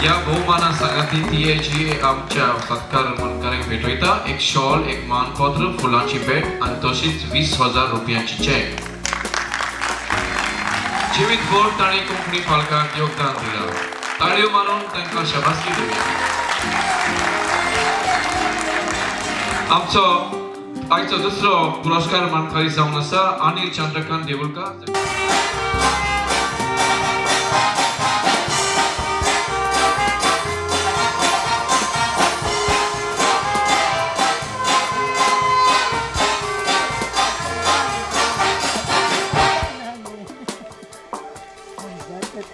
ह्या भोवमाना सांगाती टीएजी आमच्या सत्कार मानकारांक भेटयता एक शॉल, एक मानपत्र, फुलांची भेट आनी तशीच 20,000 रुपयांची चॅक. जिवीतभर तांणी कोंकणी पालकांक योगदान दिलां. ताळयो मारून तांकां शाबासकी दिवया. आमचो आयचो दुसरो पुरस्कार मानकारी जावन आसा अनिल चंद्रकांत देवुलकर.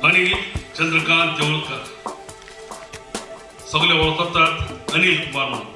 अनिल चंद्रकांत देवळकर, सगळे वळखतात अनिल कुमार म्हणून.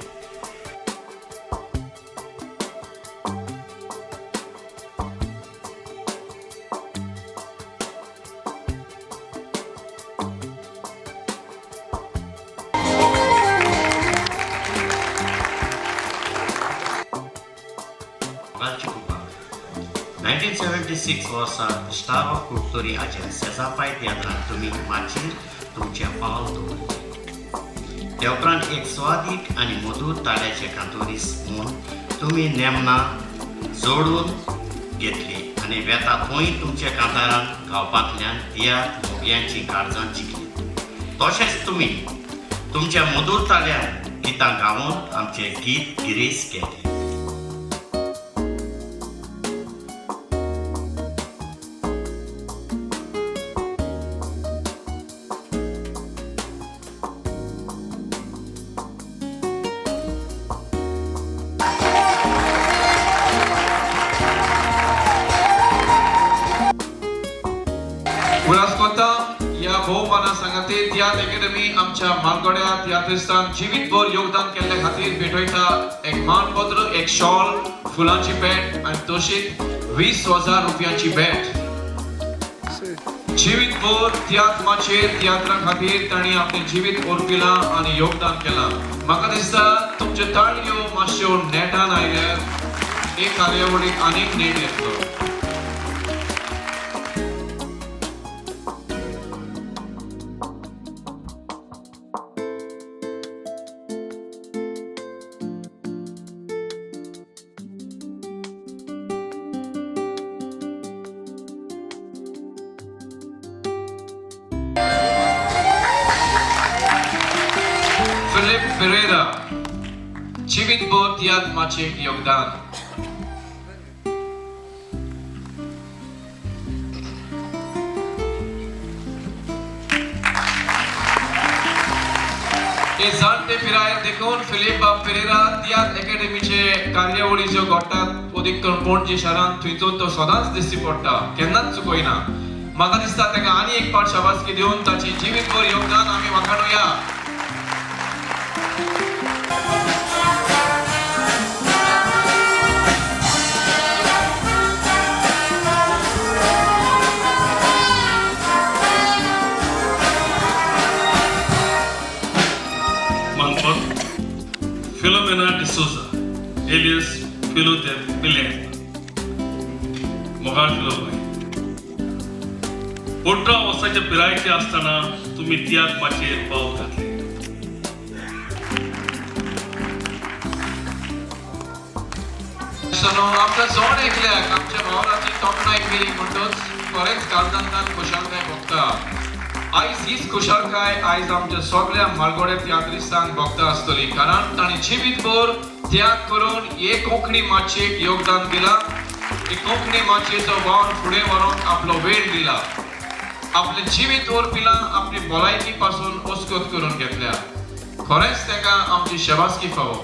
1976 वर्सा स्टार ऑफ कुडतरी हाच्या सेजापाय तियात्रांत तुमी माचयेर तुमचें पावल दवरलें. त्या उपरांत एक स्वादीक आनी मधूर ताळ्याचे कांतोरीस म्हूण तुमी नेमनां जोडून घेतली आनी वेता थंय तुमच्या कांतारान गावपांतल्यान तियात्र मोगयांची काळजां जिखली. तशेंच तुमी तुमच्या मधूर ताळ्यान गितां गावन आमचें गीत गिरेस्त केलें. उगडास करता, ह्या भोवमाना सांगाती तियात्र अकॅडमी आमच्या मालगड्या तियात्रिस्तान जिवीतभर योगदान केल्ले खातीर भेटयता एक मानपत्र, एक शॉल, फुलांची भेट आनी तशीच 20,000 रुपयांची भेट. जिवीतभर तियात्र माचयेर तियात्रा खातीर तांणी आपलें जिवीत ओर्पिलां आनी योगदान केलां. म्हाका दिसता तुमच्यो ताळयो मातश्यो नेटान आयल्यार एक कार्यावळीक आनीक नेट येतलो. फिलिप फेरेरा, जिवीतभर तियात्र माचयेक योगदान. हे जाणटे पिरायेर देखून फिलीप बाब फेरेरा तियात्र अकॅडमीचे कार्यावळी ज्यो घडटात, अदीक करून पणजे शारांत, थंयचो तो सदांच दिश्टी पडटा, केन्नाच चुकयना. म्हाका दिसता ताका आनी एक पाट शाबासकी दिवन ताची जिवीतभर योगदान आमी वाखाणुया. मानपत्र, फिलोमेना डिसोजा एलियस फिलो दे पिले. मोगाळ फिलोबाय, 18 वर्साच्या पिरायेचे आसतना तुमी तियात्र माचयेर पावल घातले. सनो आमच्या जण एकल्याक आमच्या भावनाची तोखणाय केली म्हणटच खरेंच काळजांतल्यान खुशालकाय भोगता. आयज हीच खुशालकाय आयज आमच्या सगळ्या मालगोड्या तियात्रिस्तांक भोगता आसतली, कारण तांणी जिवीतभर त्याग करून हे कोंकणी माचयेक योगदान दिलां. हे कोंकणी माचयेचो वावर फुडें व्हरूंक आपलो वेळ दिला, आपलें जिवीत ओर्पिलां, आपली भलायकी पासून अस्कत करून घेतल्या. खरेंच ताका आमची शाबासकी फावो.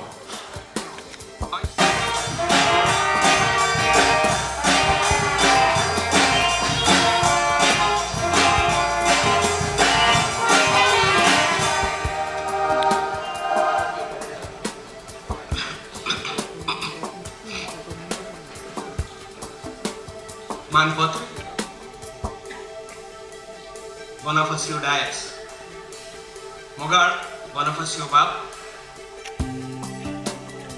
मानपत्र, बोनाफासियो डायस. मोगाळ बोनाफासियो बाब,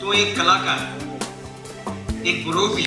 तूं एक कलाकार, एक बरोवपी.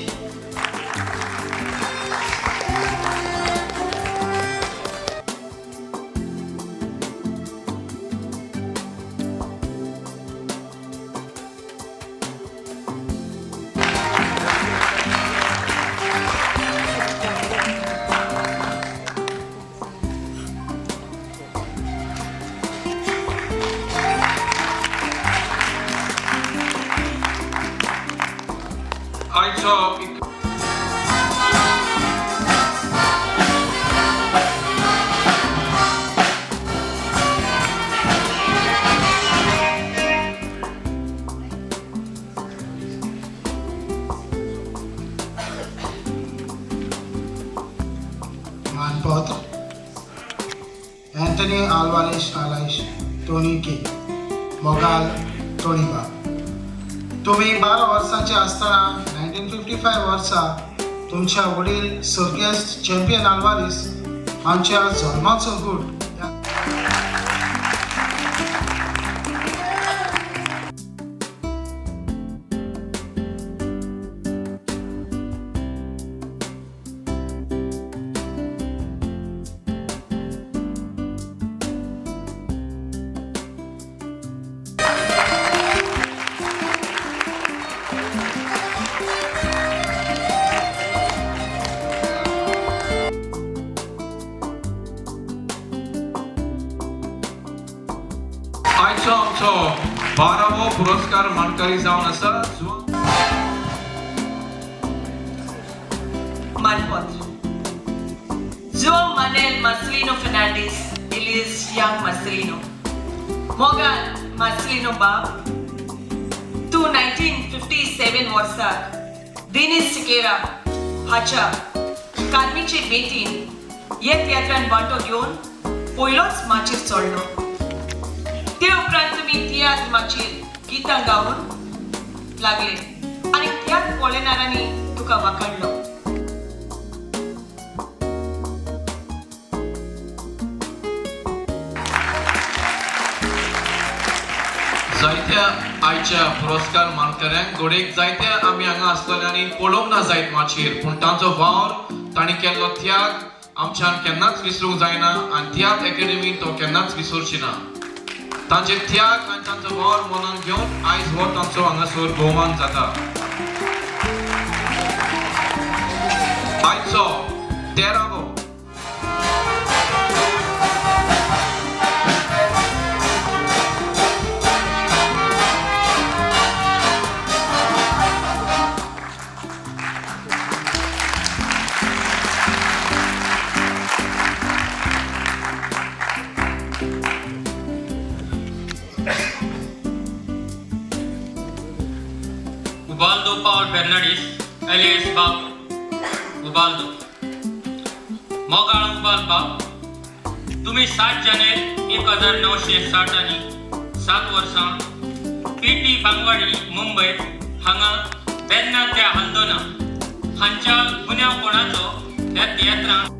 मानपत्र अँथनी आल्वारेश आलायश टोनी के मोगाल टोनीबाब. तुमी 12 वर्सांचे आसतना 1955 वर्सा तुमच्या वडील सर्गेस्त चॅम्पियन आल्वारीस हांच्या जल्माचो गूट आयचो आमचो 12वो पुरस्कार मानकरी जावन आसा जुवान मानपत्र Joao Manuel Marcelino Fernandes alias Young Marcelino Mogal Marcelino बाब. तूं 1957 वर्साक दिनीस सिकेरा हाच्या कार्मीचे बेटीन हे तियात्रान वांटो घेवन पयलोच माचयेर चडलो. ते उपरांत तुमी तियात्र माचयेर गितां गावन लागले आनी तियात्र पळयणाऱ्यांनी तुका वाखाणलो. जायत्या आयच्या पुरस्कार मानकऱ्यांक घडयेक जायत्या आमी हांगा आसतल्यांनी पळोवंक ना जायत माचयेर, पूण तांचो वावर, तांणी केल्लो त्याग आमच्यान केन्नाच विसरूंक जायना आनी तियात्र एकेडमी तो केन्नाच विसरची ना. तांचे त्याग आनी तांचो वावर मनान घेवन आयज हो तांचो हांगासर भोवमान जाता. आयचो 13वो उबाल्दो पावल फेर्नांडीस एलियस बाब उबाल्दो. मोगाळ उबाल बाब, तुमी 7 जानेर 1960 आनी 7 वर्सां पी टी बांगवाडी मुंबय हांगा बेन्ना त्या हालदोना हांच्या गुन्यांव कोणाचो ह्या तियात्रांत